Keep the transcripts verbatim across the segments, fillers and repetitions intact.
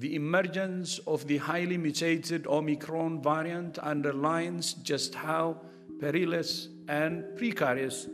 The emergence of the highly mutated Omicron variant underlines just how perilous and precarious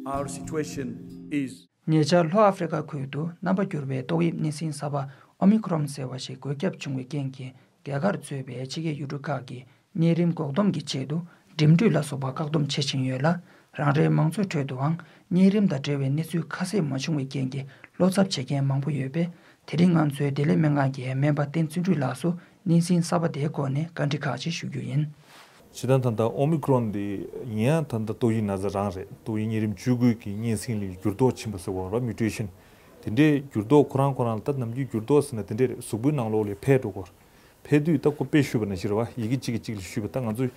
our situation is. ཉེ་ཆར་ལྷོ་ཨ་ཧྥེ་རི་ཁ་ཁུལ་དུ་རྣམ་པ་འགྱུར་བའི་ཏོག་དབྱིབས་གཉན་སྲིན་གསར་པ་ཨོ་མི་ཁྲོན་ཟེར་བ་ཞིག་འགོས་ཁྱབ་བྱུང་བའི་རྐྱེན་གྱིས། རྒྱ་གར་གཙོས་པའི་ཕྱི་རྒྱལ་ཡུལ་གྲུ་ཁག་གིས་གཉན་རིམས་འགོག་སྡོམ་གྱི་ཆེད་དུ་འགྲིམ་འགྲུལ་ལ་སོགས་པ་བཀག་སྡོམ་བྱེད་བཞིན་ཡོད་ལ། རང་རེའི་མང་ཚོགས་ཁྲོད་དུའང་གཉན་རིམས་དང་འབྲེལ་བའི་གནས་ཚུལ་ཁ་གསལ་མ་བྱུང་བའི་རྐྱེན་གྱིས་བློ་འཚབ་བྱེད་མཁན་མང་པོ་ཡོད་པས། དེ་རིང་ང་ཚོའི་བདེ་ལེགས་སྨན་ཁང་གི་སྨན་པ་བསྟན་བརྩོན་འགྲུས་ལགས་སུ་གཉན་སྲིན་གསར་པ་དེའི་སྐོར་ནས་བཀའ་འདྲི་ཁག་ཅིག་ཞུ་རྒྱུ་ཡིན། སྤྱིར་བཏང་ད་ལྟ་ཨོ་མི་ཁྲོན་འདི་ཡིན་ཡང་ད་ལྟ་ཏོག་དབྱིབས་ན་ཚ་རང་རེད། ཏོག་དབྱིབས་གཉན་རིམས་བཅུ་དགུ་གི་གཉན་སྲིན་ལ་འགྱུར་ལྡོག་ཕྱིན་པ་ཟེར་བ་ར། མིའུ་ཊེ་ཤན། དེ་འདྲའི་འགྱུར་ལྡོག་ཁོ་རང་ཁོ་རང་ལ་ད་ནམ་རྒྱུན་འགྱུར་ལྡོག་ཟེར་ན་དེ་འདྲས་རེད། གཟུགས་པོའི་ནང་ལོགས་ལ་འཕེལ་འགྲོ་གི་རེད། འཕེལ་དུས་ད་ཁོ་དཔེ་ཞུས་པ་ནང་བཞིན་རེད་བ། ཡི་གེ་གཅིག་གིས་གཅིག་ལ་ཞུས་པ། ད་ང་ཚོས་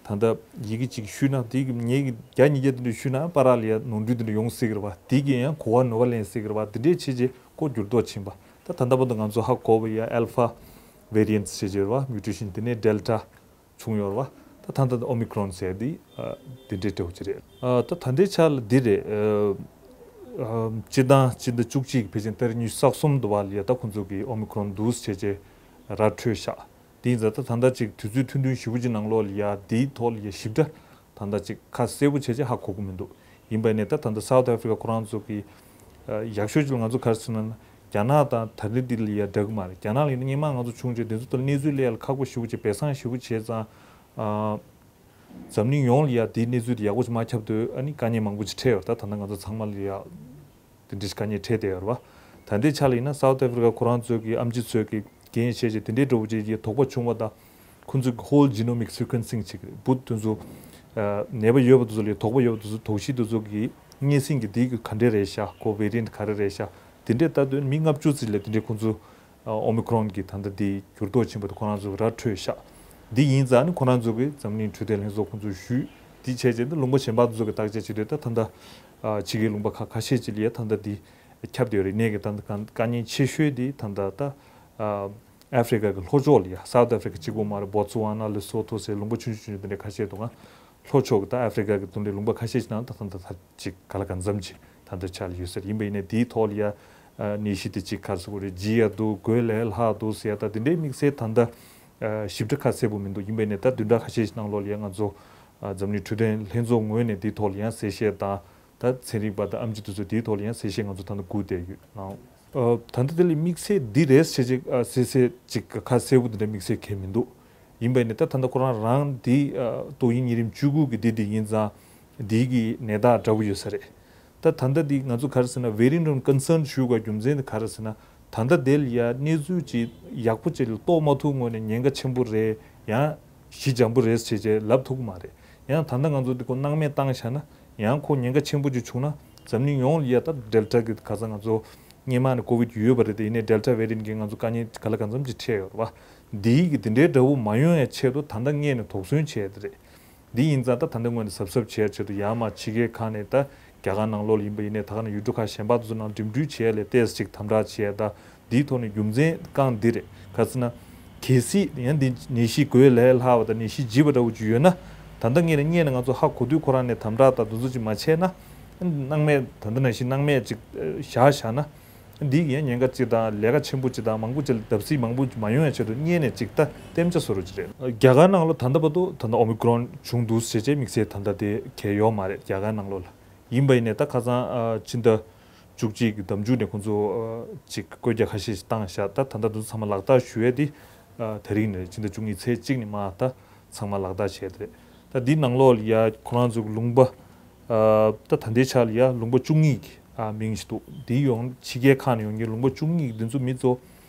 ད་ལྟ་ཡི་གེ་གཅིག་ཞུས་ན་དེ་གི་ངེད་ཀྱི་བརྒྱ་ཉིས་བརྒྱ་དེ་འདྲ་ཞུས་ན་པ་ར་ལ་ཡ་ནོར་འཁྲུལ་དེ་འདྲ་ཡོང་སྲིད་ཀྱི་རེད་བ། དེ་གི་ཡང་གོ་བ་ནོར་བ་ལེན་སྲིད་ཀྱི་རེད་བ། དེ་འདྲས་བྱས་རྗེས་ཁོ་འགྱུར་ལྡོག་ཕྱིན་པ། ད་ད་ལྟ་བར་དུ་ང་ཚོ་ཧ་གོ་བ་ཡ་ཨལ་ཕ་ཝེ་རི་ཡན་ཊི་ཟེར་གྱི་རེད་བ། མིའུ་ཊེ་ཤན། དེ་ནས་ཌེལ་ཊ་བྱུང་ཡོད་རེད་བ། ད་ད་ལྟ་ཨོ་མི་ཁྲོན་ཟེར་འདི་ཨ་འདི་འདྲའི་འབྲས་བུ་ཅིག་རེད། ཨ་ད་ད་ལྟའི་ཆ་ལ་འདི་རེད། ཨ་ཨ་སྤྱི་བཏང་སྤྱི་ཟླ་བཅུ་གཅིག་ཕལ་ཆེར་ཏ་རིག་ཉི་ཤུ་རྩ་གསུམ་དུ་བ་ལ་ཡ་ད་ཁོང་ཚོ་གིས་ཨོ་མི་ཁྲོན་འདུག་བྱས་རྗེས་ར་འཕྲོད་ཤག་དེ་ཡིན་ཙང་ད་ད་ལྟ་ཅིག་དུས་ཚོད་ཐུང་ཐུང་ཞེ་པོ་ཅིག་ནང་ལོགས་ལ་ཡ་འདིའི་ཐོག་ལ་ཡ་ཞིབ་ཕྲ་ད་ལྟ་ཅིག་ཁ་གསལ་པོ་བྱས་རྗེས་ཧ་གོ་གི་མི་འདུག་ཡིན་པ་ནས་ད་ད་ལྟ་སའུ་ཐི་ཨ་ཧྥི་རི་ཀ་ཁོ་རང་ཚོ་གིས་ཨ་ཡག་ཤོས་ཅིག་ལ་ང་ཚོ་ག་རེ་ཟེར་ན། རྒྱ་ནག་དང་ད་རེས་འདི་ལ་ཡ་འདྲ་གི་མ་རེད། རྒྱ་ནག་ལ་ཡིན་ན་སྔོན་མ་ང་ཚོ་བྱུང་རྗེས་དེ་ཚོ་ལ་གནས་ཚུལ་སླེབས་ཡ་ལ་ཁག་པོ་ཞེ་པོ་བྱས། སྦས་གསང་ཞེ་པོ་བྱས་ཙང་། ཨ་འཛམ་གླིང་ཡོངས་ལ་ཡ་དེའི་གནས་ཚུལ་དེ་ཡག་པོ་ཞིག་མ་ཁྱབ་དུས་ཨ་ནི་དཀའ་ངལ་མང་པོ་ཞིག་འཕྲད་ཡོད། ད་ད་ལྟ་ང་ཚོ་ཚང་མ་ལ་ཡ་དེ་འདྲ་ཞིག་དཀའ་ངལ་འཕྲད་བསྡད་ཡོད་རེད་བ། ད་ལྟའི་ཆ་ལ་ཡིན་ན་སའུ་ཐི་ཨ་ཧྥི་རི་ཀ་ཁོ་རང་ཚོའི་གི་ཨེམ་ཆི་ཚོས་གི་འགན་བཞེས་བྱས་དེ་འདྲའི་འདྲ་པོ་ཅིག་གི་དོགས་པ་བྱུང་བ་དང་། ཁོང་ཚོས་ཧོལ་ཇི་ནོ་མིག་སི་ཀུ་ཨེན་སིང་བྱེད་ཀྱི་རེད། བུ་དེ་ཚོ་ཨ་ནད་པ་ཡོད་པ་དེ་ཚོ་ལ་དོགས་པ་ཡོད་པ་དེ་ཚོ་དོགས་གཞི་དེ་ཚོ་གི་གཉན་སྲིན་གྱི་དེ་གི་ག་འདྲས་རེད་ཤག་ཁོ་ཝེ་རི་ཡན་ཊི་ག་རེ་རེད་ཤག་དེ་འདྲས་ལྟ་དུས་མི་ལྔ་བཅུ་ཙམ་ལ་དེ་འདྲས་ཁོང་ཚོ་ཨ་ཨོ་མི་ཁྲོན་གྱི་ད་ལྟ་དེ་འགྱུར་ལྡོག་ཕྱིན་པ་དེ་ཁོ་རང་ཚོ་ར་འཕྲོད་ཤག་འདི་ཡིན་ཙང་ནི་ཁོ་རང་ཚོ་གི་འཛམ་གླིང་འཕྲོད་བསྟེན་ལྷན་ཚོགས་ཁོང་ཚོས་ཞུས། དེ་བྱས་རྗེས་ད་ལུང་པ་གཞན་པ་དེ་ཚོ་གི་བརྟག་དཔྱད་བྱེད་དུས་ད་ད་ལྟ་ཨ་ཕྱི་རྒྱལ་ལུང་པ་ཁག་ཁ་ཤས་ཅིག་ལ་ཡ་ད་ལྟ་དེ་ཁྱབ་བསྡད་ཡོད་རེད། ནད་ཀྱི་ད་ལྟ་དཀའ་དཀའ་ཉེན་ཆེ་ཤོས་དེ་ད་ལྟ་ད་ཨ། ཨ་ཧྥི་རི་ཀ་གི་ལྷོ་ཕྱོགས་ལ་ཡ། སའུ་ཐི་ཨ་ཧྥི་རི་ཀ་གཅིག་པོ་མ་རེད། བོ་ཙི་ཝ་ན། ལི་སོ་ཐོ་ཟེར་ལུང་པ་ཆུང་ཆུང་ཆུང་ཆུང་དེ་འདྲ་ཁ་ཤས་འདུག་ག་ལྷོ་ཕྱོགས་ཀྱི་ད་ཨ་ཧྥི་རི་ཀ་གི་དེ་འདྲའི་ལུང་པ་ཁ་ཤས་ཤིག་ནང་ད་ད་ད་ད་ཅིག་ག་ལ་གང་འཚམ་ཅིག་ད་ལྟ་ཆགས་ལ་ཡོད་ས་རེད། ཡིན་པ་ཡིན་ནའི་དེའི་ཐོག་ལ་ཡ་ཨ་ནད་གཞི་དེ་ཅིག་ག་རེ་ཟེར་དགོས་རེད། ལྗིད་ཡ་འདུག་འགོས་ལས་སླ་འདུག་ཟེར་ཡ་ད་དེ་འདྲའི་དམིགས་བསལ་ད་ལྟ་ཨ་ཞིབ་ཕྲ་ཁ་གསལ་པོ་མི་འདུག་ཡིན་པ་ཡིན་ནའི་ད་བདུན་ཕྲག་ཁ་ཤས་ཤིག་ནང་ལོགས་ལ་ཡ་ང་ཚོ་ཨ་འཛམ་གླིང་འཕྲོད་བསྟེན་ལྷན་ཚོགས་ངོས་ནས་དེའི་ཐོག་ལ་ཡ་གསལ་བཤད་དང་། ད་ཚན་རིག་པ་དང་ཨེམ་ཆི་དེ་ཚོ་དེའི་ཐོག་ལ་ཡང་གསལ་བཤད་ང་ཚོ་ད་ལྟ་སྒུག་བསྡད་ཡོད་ནའང་། ཨ་ད་ལྟ་དེ་ལ་དམིགས་བསལ་འདི་རེད་ཟེར་ཅིག་ཨ་གསལ་གསལ་ཅིག་ཁ་གསལ་པོ་དེ་འདྲ་དམིགས་བསལ་གང་ཡང་མི་འདུག་ཡིན་པ་ཡིན་ནའི་ད་ད་ལྟ་ཁོ་རང་རང་འདི་ཨ་ཏོག་དབྱིབས་གཉན་རིམས་བཅུ་དགུ་གི་འདི་འདི་ཡིན་ཙང་འདི་གི་ནད་རྟགས་འདྲ་པོ་ཡོད་ས་རེད། ད་ད་ལྟ་འདི་ང་ཚོ་ག་རེ་ཟེར་ན་very known concern ཞུ་དགོས་རྒྱུ་མཚན་དེ་ག་རེ་ཟེར་ན། ད་ལྟ་དེ་ལ་ཡ་གནས་ཚུལ་ཅིག་ཡག་པོ་ཅིག་ལ་རྟོགས་མ་ཐུབ་སྔོན་ནས་ཉེན་ཁ་ཆེན་པོ་རེད། ཡང་ཞི་འཇམ་པོ་རེད་ཟེར་བྱས་ལབ་ཐུབ་ཀྱི་མ་རེད། ཡང་ད་ལྟ་ང་ཚོ་འདི་ཁོ་སྣང་མེད་བཏང་བཞག་ན། ཡང་ཁོ་ཉེན་ཁ་ཆེན་པོ་ཅིག་བྱུང་ན་འཛམ་གླིང་ཡོངས་ལ་ཡ་ད་ཌེལ་ཊ་གི་ཁ་སང་ང་ཚོ་སྔོན་མ་ནས་ཀོ་ཝིཌ་ཡོད་པ་རེད་དེ། ཡིན་ནའི་ཌེལ་ཊ་ཝེ་རི་ཡན་ཊི་གིས་ང་ཚོ་དཀའ་ངལ་ག་ལ་གང་འཚམ་ཅིག་འཕྲད་ཡོད་རེད་བ། འདིའི་གི་དེ་འདྲའི་འདྲ་པོ་མ་ཡོང་ཡ་ཆེད་དུ་ད་ལྟ་སྔས་ནས་དོགས་ཟོན་བྱས་ཡ་དེ་རེད། འདི་ཡིན་ཙང་ད་ད་ལྟ་སྔོན་ནས་གཟབ་གཟབ་བྱས་ཡ་ཆེད་དུ་ཡར་མར་ཕྱི་རྒྱལ་ཁག་ནས་ད་རྒྱ་གར་ནང་ལོགས་ལ་ཡིན་པ་ཡིན་ནའི་ད་ག་ནང་ཡུལ་གྲུ་ཁག་གཞན་པ་དེ་ཚོ་ནང་འགྲིམ་འགྲུལ་བྱས་ཡ་ལ་ཏོག་ཙམ་ཅིག་དམ་དྲག་བྱས་ཡ། ད་འདིའི་ཐོག་ནས་རྒྱུ་མཚན་རྐང་འདི་རེད། ག་ཟེར་ན། གལ་སྲིད་ཡང་འདི་ནད་གཞི་འགོས་ལས་སླ་བ་དང་ནད་གཞི་ལྗིད་པ་འདྲ་པོ་ཅིག་ཡོད་ན། ད་ལྟ་སྔས་ནས་སྔས་ནས་ང་ཚོ་ཧ་གོ་དུས་ཁོ་རང་ནས་དམ་དྲག་དང་དེ་ཚོ་ཅིག་མ་བྱས་ན། སྣང་མེད་ད་ལྟ་ནང་བཞིན་སྣང་མེད་ཅིག་བཞག་བཞག་ན། འདི་ཡང་ཉེན་ཁ་ཅིག་དང་ལས་ཀ་ཆེན་པོ་ཅིག་དང་མང་པོ་ཅིག་ལ་བརྡབ་གསིག་མང་པོ་ཅིག་མ་ཡོང་ཡ་ཆེད་དུ་སྔས་ནས་ཅིག་ད་གཏན་འཇགས་བཟོ་རོགས་ཅིག་རེད། རྒྱ་གར་ནང་ལ་ད་ལྟ་བར་དུ་ད་ལྟ་ཨོ་མི་ཀྲོན་བྱུང་འདུག་ཟེར་བྱས་དམིགས་བསལ་ད་ལྟ་དེ་གང་ཡང་ཡོད་མ་རེད། རྒྱ་གར་ནང་ལོགས་ལ། ཡིན་པ་ཡིན་ནའི་ད་ཁ་སང་ཨ་ཕྱི་ཟླ་བཅུ་གཅིག་གི་ཟླ་མཇུག་ནས་ཁོང་ཚོ་ཨ་ཅིག་བཀོད་རྒྱ་ཁ་ཤས་ཤིག་བཏང་བཞག་ད་ད་ལྟ་དེ་ཚོ་ཚང་མ་ལག་བསྟར་ཞུ་ཡས་དེ་ཨ་དེ་རིང་ནས་ཕྱི་ཟླ་བཅུ་གཉིས་ཚེས་གཅིག་ནས་མར་ད་ཚང་མ་ལག་བསྟར་བྱས་ཏེ་རེད། ད་འདི་ནང་ལོགས་ལ་ཡ་ཁོ་རང་ཚོ་གི་ལུང་པ་ཨ་ད་ད་ལྟའི་ཆ་ལ་ཡ་ལུང་པ་བཅུ་གཉིས་ཀྱི་ཨ་མིང་ཞིག་འདུག་འདི་ཡོང་ཕྱི་རྒྱལ་ཁག་ནས་ཡོང་མཁན་ལུང་པ་བཅུ་གཉིས་ཀྱི་འདི་ཚོ་མི་ཚོ་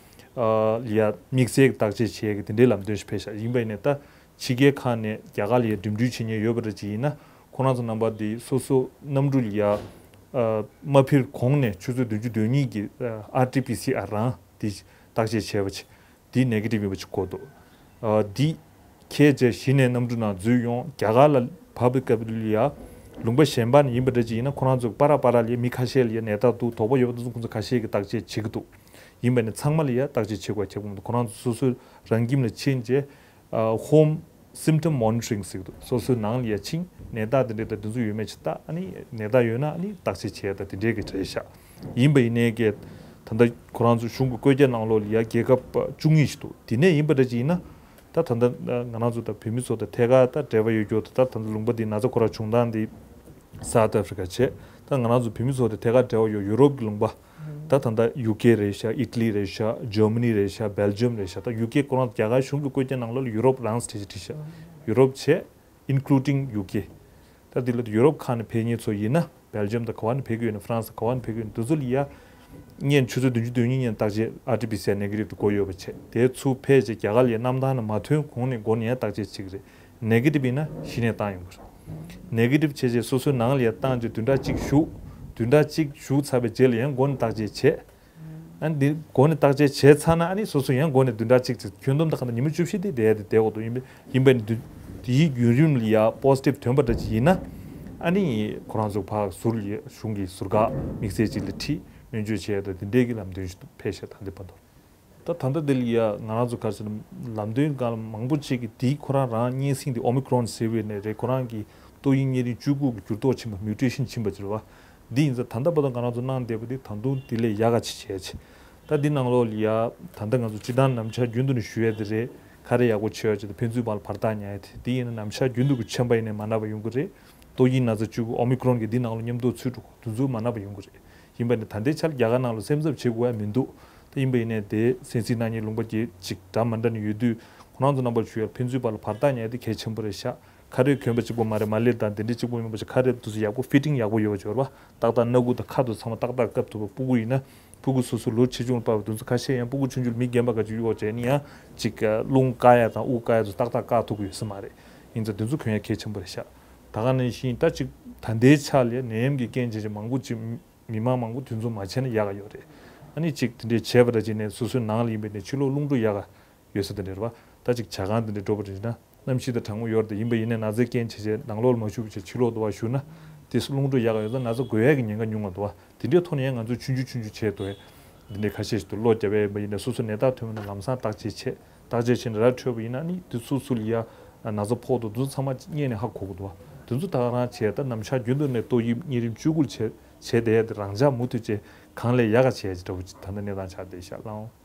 ཨ་ལ་ཡ་དམིགས་བསལ་གྱི་བརྟག་དཔྱད་བྱེད་ཡས་ཀྱི་དེ་འདྲའི་ལམ་སྟོན་ཞིག་ཕེབས་ཤག་ཡིན་པ་ཡིན་ནའི་ད་ཕྱི་རྒྱལ་ཁག་ནས་རྒྱ་གར་ལ་ཡ་འགྲིམ་འགྲུལ་བྱེད་མཁན་ཡོད་པ་འདྲ་ཅིག་ཡིན་ན། ཁོ་རང་ཚོ་རྣམ་པ་འདི་སོ་སོ་གནམ་གྲུ་ལ་ཡ་ཨ་མ་འཕུར་གོང་ནས་ཆུ་ཚོད་བདུན་ཅུ་དོན་གཉིས་ཀྱི་ཨ་ཨར་ཊི་པི་སི་ཨར་རང་འདི་བརྟག་དཔྱད་བྱས་པ་ཅིག་འདི་ནེ་གེ་ཊིབ་ཡིན་པ་ཅིག་གོ་འདུག་ཨ་འདི་ཁྱེད་ཚོས་གཞི་ནས་གནམ་གྲུ་ནང་འཛུལ་ཡོང་རྒྱ་གར་ལ་བབས་པའི་སྐབས་ལ་ཡ་ལུང་པ་གཞན་པ་ནས་ཡིན་པ་འདྲ་ཅིག་ཡིན་ན། ཁོ་རང་ཚོ་པ་ར་པ་ར་ལ་ཡ་མི་ཁ་ཤས་ལ་ཡ་ནད་རྟགས་འདུག་དོགས་པ་ཡོད་པ་དེ་ཚོ་ཁོང་ཚོ་ཁ་ཤས་ཀྱིས་བརྟག་དཔྱད་བྱེད་ཀྱི་འདུག་ཡིན་པ་ནས་ཚང་མ་ལ་ཡ་བརྟག་དཔྱད་བྱེད་དགོས་ཁྱབ་ཀྱི་མི་འདུག་ཁོ་རང་ཚོ་སོ་སོའི་རང་ཁྱིམ་ལ་ཕྱིན་རྗེས། ཨ་Home Symptom Monitoring ཟེར་གྱི་འདུག་སོ་སོའི་ནང་ལ་ཡ་ཕྱིན་ནད་རྟགས་དེ་འདྲའི་དང་དེ་ཚོ་ཡོད་མེད་ཅིག་བལྟ། ཨ་ནི་ནད་རྟགས་ཡོད་ན་ཨ་ནི་བརྟག་དཔྱད་བྱས་དང་དེ་འདྲའི་གི་རེད་ཤག་ཡིན་པ་ཡིན་ནའི་གི་ ད་ལྟ་ཁོ་རང་ཚོ་གཞུང་གི་བཀོད་རྒྱ་ནང་ལོགས་ལ་ཡ་རྒྱལ་ཁབ་བཅུ་གཉིས་ཤིག་འདུག་དེ་ནས་ཡིན་པ་འདྲ་ཅིག་ཡིན་ན། ད་ད་ལྟ་ང་རང་ཚོ་དང་བོད་མི་ཚོ་དང་ཐད་ཀར་ད་འབྲེལ་བ་ཡོད་རྒྱུ་དང་། ད་ད་ལྟ་ལུང་པ་འདི་ན་ཚ་ཁོ་རང་བྱུང་སྟངས་འདི་South Africa བྱས། ད་ང་རང་ཚོ་བོད་མི་ཚོ་དང་ཐད་ཀར་འབྲེལ་བ་ཡོད་ཡུ་རོབ་ཀྱི་ལུང་པ། ད་ད་ལྟ་ཡུ་ཀེ་རེད་ཤག་ཨི་ཊ་ལི་རེད་ཤག་ཇར་མ་ནི་རེད་ཤག་བྷེལ་ཇམ་རེད་ཤག་ད་ཡུ་ཀེ་ཁོ་རང་རྒྱ་གར་གཞུང་གི་བཀོད་རྒྱ་ནང་ལོགས་ལ་ཡུ་རོབ་རང་བྱས་བྱས་བྲིས་ཤག་ཡུ་རོབ་བྱས། Including U K། ད་དེ་ལ་ཡུ་རོབ་ཁག་ནས་ཕེབས་མཁན་ཚོ་ཡིན་ན། བྷེལ་ཇམ་དང་ག་བ་ནས་ཕེབས་ཀྱི་ཡོད་ན། ཧྥ་རན་སི་ག་བ་ནས་ཕེབས་ཀྱི་ཡོད་ན། དེ་ཚོ་ལ་ཡ་བརྙན་ཆུ་ཚོད་བདུན་ཅུ་དོན་གཉིས་ནས་བརྟག་དཔྱད་ཨར་ཊི་པི་སི་ཨར་ནེ་གེ་ཊིབ་དེ་དགོས་ཡོད་པ་བྱས། དེ་ཚུར་ཕེབས་བྱས་རྒྱ་གར་ལ་ཡ་གནམ་ཐང་ནས་མ་ཐོན་གོང་ནས་འགོ་ནས་ཡ་བརྟག་དཔྱད་བྱེད་ཀྱི་རེད། ནེ་གེ་ཊིབ་ཡིན་ན་གཞི་ནས་བཏང་ཡོང་གི་རེད། ནེ་གེ་ཊིབ་བྱས་རྗེས་སོ་སོའི་ནང་ལ་ཡ་བཏང་རྗེས་བདུན་ཕྲག་གཅིག་བཞུགས། བདུན་ཕྲག་གཅིག་བཞུགས་ཚར་བའི་རྗེས་ལ་ཡང་འགོ་ནས་བརྟག་དཔྱད་བྱས། ཨ་ནི་འདི་འགོ་ནས་བརྟག་དཔྱད་བྱས་ཚར་ན། ཨ་ནི་སོ་སོ་ཡང་འགོ་ནས་བདུན་ཕྲག་གཅིག་ཙམ། ཁྱོན་བསྡོམས་ད་ག་ད་ཉི་མ་བཅུ་བཞི་དེ་བསྡད་དེ་བསྡད་འོག་ཏུ་ཡིན་པ་ཡིན་པ་ནི། དེ་དེའི་བརྒྱུད་རིམ་ལ་ཡ་པོ་སི་ཊིབ་ཐོན་པ་འདྲ་ཅིག་ཡིན་ན། ཨ་ནི་ཁོ་རང་ཚོ་ཕར་ཟུར་ལ་གཞུང་གི་ཟུར་བཀག་དམིགས་བསལ་ཅིག་ལ་ཁྲིད། སྨན་བཅོས་བྱས་དང་དེ་འདྲའི་གི་ལམ་སྟོན་ཞིག་ཕེབས་ཤག་ད་ལྟའི་བར་དུ། ད་ད་ལྟ་འདི་ལ་ཡ་ང་རང་ཚོ་ག་རེ་ཟེར་ན། ལམ་སྟོན་སྒང་ལ་མང་པོ་ཅིག་གིས་དེའི་ཁོ་རང་རང་གཉན་སྲིན་དེ་ཨོ་མི་ཀྲོན་ཟེར་བའི་ནས་རེད། ཁོ་རང་གི་ཏོག་དབྱིབས་གཉན་རིམས་བཅུ་དགུ་གི་འགྱུར་ལྡོག་ཕྱིན་པ། མིའུ་ཊེ་ཤན་ཕྱིན་པ་ཅིག་རེད་བ། འདི་ཡིན་ཙང་ད་ལྟ་བར་དུ་ང་རང་ཚོ་གནང་བསྡད་པ་འདི་ད་དུང་དེ་ལས་ཡག་ག་ཅིག་བྱས་བྱས། ད་འདི་ནང་ལོགས་ལ་ཡ་ད་ལྟ་ང་ཚོ་སྤྱིར་བཏང་ནམ་ཞག་རྒྱུན་དུ་ནས་ཞུ་ཡ་དེ་རེད། ག་རེ་ཡག་པོ་བྱས་ཡོད་ཅེ་ན། ཕན་ཚུན་བར་ལ་བར་ཐག་ཉར་ཡ་དེ། འདི་ཡིན་ན་ནམ་ཞག་རྒྱུན་དུ་གི་ཆམ་པ་ཡིན་ནའི་མ་ན་པ་ཡོང་གི་རེད། ཏོག་དབྱིབས་ན་ཚ་བཅུ་དགུ་ཨོ་མི་ཀྲོན་གྱི་འདི་ནང་ལ་མཉམ་དུ་ཚུད་འགྲོ་གི། དེ་ཚོ་མ་ན་པ་ཡོང་གི་རེད། ཡིན་པ་ནི་ད་ལྟའི་ཆར་རྒྱ་གར་ནང་ལ་སེམས་འཚབ་བྱེད་དགོས་ཡ་མི་འདུག་ད་ཡིན་པ་ཡིན་ནའི་དེ་གསན་གཟིགས་གནང་མཁན་ལུང་པ་གཅིག་འདྲ་མི་འདྲ་ནས་ཡོད་དུས། ཁོ་རང་ཚོ་རྣམ་པར་ཞུ་ཡ་ཕན་ཚུན་བར་ལ་བར་ཐག་ཉར་ཡ་དེ་གལ་ཆེན་པོ་རེད་ཤག་ཁ་རས་གྱོན་པ་གཅིག་པོ་མ་རེད། མ་ལེ་དང་དེ་འདྲའི་གཅིག་པོ་མིན་པ་ཞིག་ཁ་རས་དེ་ཚོ་ཡག་པོ་ཕི་ཊིང་ཡག་པོ་ཡོད་པ་ཅིག་ཡོད་རེད་བ། ཏག་ཏག་སྣ་ཁུག་དང་ཁ་དེ་ཚང་མ་ཏག་ཏག་བཀབ་ཐུབ་པ། སྤུ་གུ་ཡིན་ན་སྤུ་གུ་སོ་སོ་ལོ་ཆེ་ཆུང་ལ་བབས་པ་དེ་ཚོ་ཁ་ཤས་ཡང་སྤུ་གུ་ཆུང་ཆུང་ལ་མི་རྒན་པ་ག་ཅིག་གཡོག་བྱས་ནས་ཡང་ཅིག་རླུང་བཀག་ཡ་དང་དབུགས་བཀག་ཡ་དེ་ཚོ་ཏག་ཏག་བཀག་ཐུབ་ཀྱི་ཡོད་ས་མ་རེད། ཡིན་ཙང་དེ་ཚོ་གྱོན་ཡ་གལ་ཆེན་པོ་རེད་ཤག་ད་ག་ནང་བཞིན་ད་ཅིག་ད་ལྟའི་ཆ་ལ་ནད་ཡམས་ཀྱི་རྐྱེན་བྱས་བྱས་མང་པོ་ཅིག་མི་མང་མང་པོ་དེ་ཚོ་མ་བྱས་ན་ཡག་ག་ཡོད་རེད། ཨ་ནི་ཅིག་དེ་འདྲས་བྱས་པ་འདྲ་བྱས་ནས་སོ་སོའི་ནང་ལ་ཡིན་པ་ཡིན་ནའི་ཕྱི་ལོགས་རླུང་འགྲོ་ཡག་ག་ཡོད་ས་དེ་འདྲ་རེད་བ། ད་ཅིག་ཇ་ཁང་དེ་འདྲ་འགྲོ་བ་འདྲ་ཡིན་ན་གནམ་གཤིས་དང་གྲང་མོ་ཡོད་རེད་དེ། ཡིན་པ་ཡིན་ནའི་ན་ཚའི་རྐྱེན་བྱས་བྱས་ནང་ལོགས་ལ་མ་བཞུགས་པ་བྱས་ཕྱི་ལོགས་དུ་བ་བཞུགས་ན་དེ་རླུང་འགྲོ་ཡག་ག་ཡོད་ཙང་ན་ཚ་འགོས་ཡག་གི་ཉེན་ཁ་ཉུང་བ་འདུག་བ། དེ་འདྲའི་ཐོག་ནས་ཡང་ང་ཚོས་ཆུང་ཆུང་ཆུང་ཆུང་བྱས་འདུག་བས། འདི་འདྲའི་ཁ་ཤས་ཤིག་ཏུ་གློ་རྒྱག་པ་ཡིན་པ་ཡིན་ནའི་སོ་སོ་ནད་རྟགས་ཐོན་པ་ན་ལམ་སང་བརྟག་དཔྱད་བྱས། བརྟག་དཔྱད་བྱས་ནས་ར་འཕྲོད་པ་ཡིན་ན་ནི་དེ་སུ་སུ་ལ་ཡ་ན་ཚ་ཕོག་འདུག་དེ་ཚོ་ཚང་མ་སྔོན་ནས་ཧ་གོ་གི་འདུག་བ། དེ་ཚོ་ད་ག་རང་བྱས། ད་ནམ་ཞག་རྒྱུན་དུ་ནས་ཏོག་དབྱིབས་གཉན་རིམས་བཅུ་དགུ་ལ་བྱས་བྱས་བསྡད་ཡ་དེ་རང་འཇགས་མུ་མཐུད་བྱས་གང་ལས་ཡག་ག་བྱས་ཡ་ཅིག་འདྲ་བོ་ཅིག་ད་ལྟ་གནས་སྟངས་ཆགས་བསྡད་ཤག་ལགས།